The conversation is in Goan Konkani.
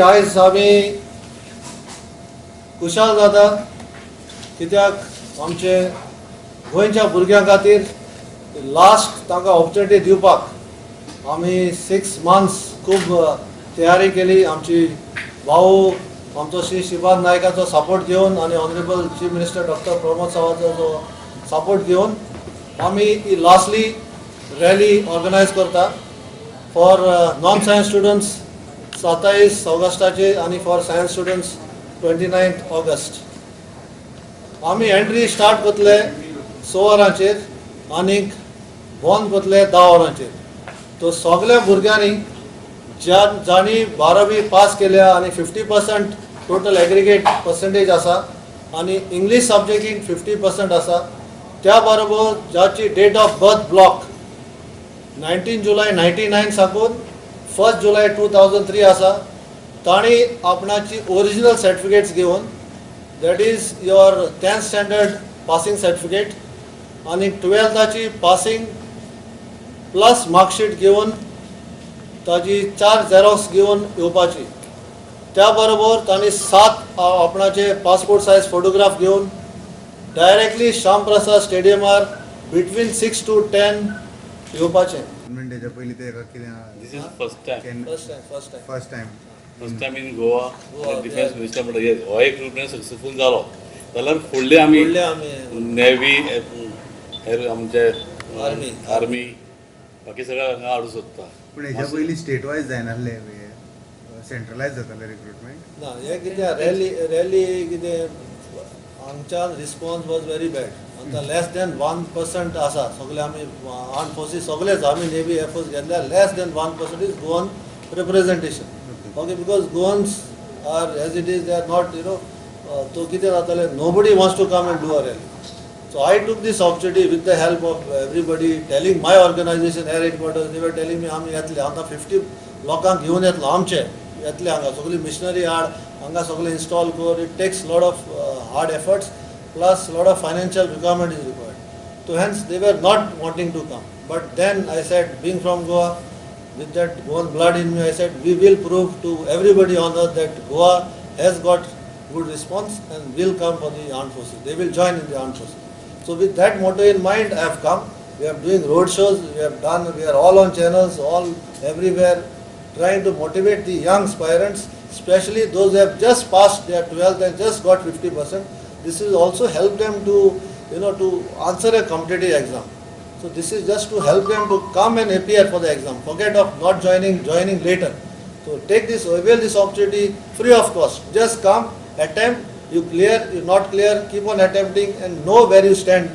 आयज आमी खुशाल जाता कित्याक आमचे गोंयच्या भुरग्यां खातीर लास्ट तांकां ऑपॉर्चुनिटी दिवपाक आमी 6 मंथ्स खूब तयारी केली. आमची भाऊ आमचो श्री श्रीपाद नायकाचो सपोर्ट घेवन आनी honourable chief minister doctor Pramod सावंताचो जो सपोर्ट घेवन आमी ही लास्टली रॅली ऑर्गनायज करता फॉर नॉन सायन्स स्टुडंट्स 27 ऑगस्टाचे आनी for science students 29 August. आमी एंट्री स्टार्ट करतले 6 वरांचेर आनीक बंद करतले 10 वरांचेर. तो सगल्या भुरग्यांनी ज्या जांणी बारावी पास केल्या आनी 50% total aggregate percentage आसा आनी इंग्लीश सब्जेक्टीन 50% आसा, त्या बरोबर जाची date of birth block 19 July 99 साकून 1 July 2003 आसा, तांणी आपणाची ओरिजिनल सर्टिफिकेट्स घेवन, that is your 10th standard passing certificate आनी टुवेल्थाची पासिंग प्लस मार्कशीट घेवन, ताजी चार झेरॉक्स घेवन येवपाची. त्या बरोबर तांणी सात आपणाचे पासपोर्ट सायज फोटोग्राफ घेवन डायरेक्टली श्यामप्रसाद स्टेडियमार बिटवीन 6 टू 10 येवपाचें. गव्हर्मेंट पयलीं ते कितें? This is first time. First time, first time. First time. First time in Goa. Goa, defence minister म्हणटा हे हो एक रिक्रुटमेंट सक्सेसफूल जालो जाल्यार फुडले आमी फुडले आमी नेवी, हेर आमचे Army. Army, बाकी सगळं हांगा हाडूंक सोदता. पूण हेच्या पयलीं स्टेट वायज जायनासलें, सेंट्रलायज जातालें रिक्रुटमेंट. ना, हे कितें रॅली रॅली कितें हांगच्यान रिस्पॉन्स वॉज व्हेरी बॅड. आतां लेस दॅन 1% आसा. सगळे आमी आर्म फोर्सीस सगळेच आमी नेवी, एअरफोर्स घेतल्यार less than 1% is Goan representation, okay, because Goans are, as it is, they are not. तो कितें जातालें, nobody wants to come and do a rally. So I took this opportunity with the help of everybody, telling my organization, Air Headquarters, they were telling me आमी येतले आतां 50 लोकांक घेवन येतलो, आमचे येतले हांगा, सगळी मिशनरी हाड, हांगा सगळें इन्स्टॉल कर. It takes lot of hard efforts plus lot of financial requirement is required. So hence they were not wanting to come. But then I said, being from Goa, with that Goan blood in me, I said, we will prove to everybody on earth that Goa has got good response and will come for the armed forces. They will join in the armed forces. So with that motto in mind, I have come. We are doing road shows. We have done. We are all on channels, all everywhere, trying to motivate the young aspirants, especially those who have just passed their 12th and just got 50%. This will also help them to answer a competitive exam. So this is just to help them to come and appear for the exam. Forget of not joining, joining later. So take this, avail this opportunity free of cost. Just come, attempt, you clear, you not clear, keep on attempting and know where you stand.